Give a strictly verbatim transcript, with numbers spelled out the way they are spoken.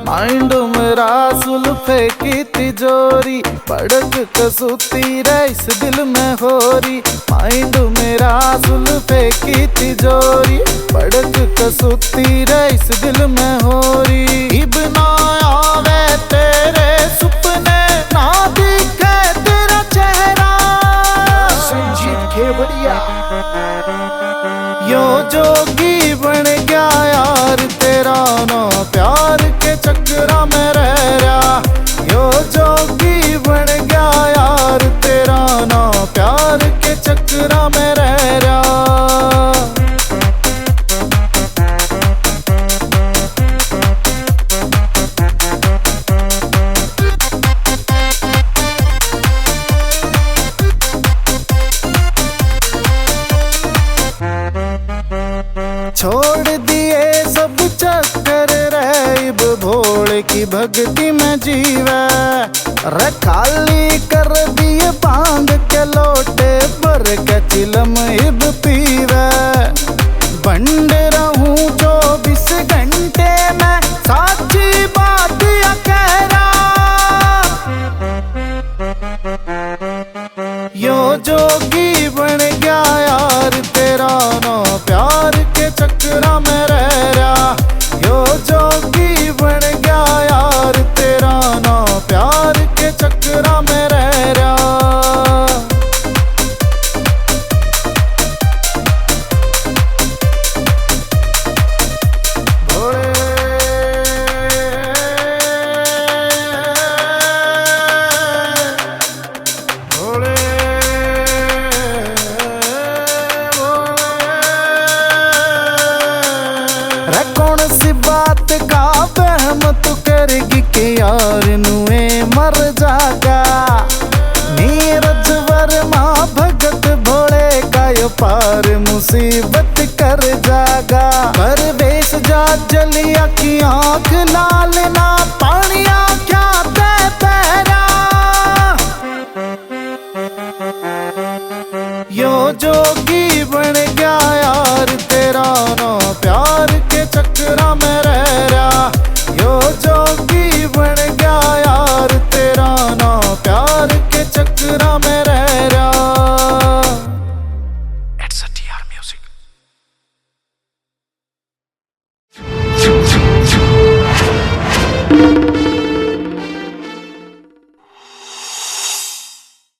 माइंड मेरा सुल्फे की तिजोरी, पड़क कसूती रे इस दिल में होरी। माइंड मेरा सुल्फे की तिजोरी, पड़क कसूती रे इस दिल में होरी। इब ना आवे तेरे सुपने, ना दिखे तेरा चेहरा। संजीव खेवड़िया। यो जोगी बन गया यार तेरा ना प्यार के चक्करा में रह रहा। यो जोगी बन गया यार तेरा ना प्यार के चक्करा में रह रहा। छोड़ दिए सब चक्कर रे, इब भोले की भक्ति में जीवे। रे खाली कर दिए भांग के लोटे, भर के चिलम इब पीवे। बंड रहूं चौबीस घंटे में, साची बात या कह रहा। यो जोगी बन गया यार तेरा ना प्यार के चक्करा में रह रहा। यो जोगी बन गया यार तेरा ना प्यार के चक्करा में रह रहा। भोले, भोले, भोले। रे कौन सी बात का वहम तू करेगी कि यार नुए मर जागा। नीरज वर्मा भगत भोले का यो पार मुसीबत कर जागा। परवेश जा जलिया की आंख लाल ना, पानी आख्या ते बहरा। यो जोगी बन गया यार तेरा ना प्यार के चक्करा में रह रहा। यो जोगी बन गया यार तेरा ना प्यार के चक्करा में रह रहा। It's a T R music.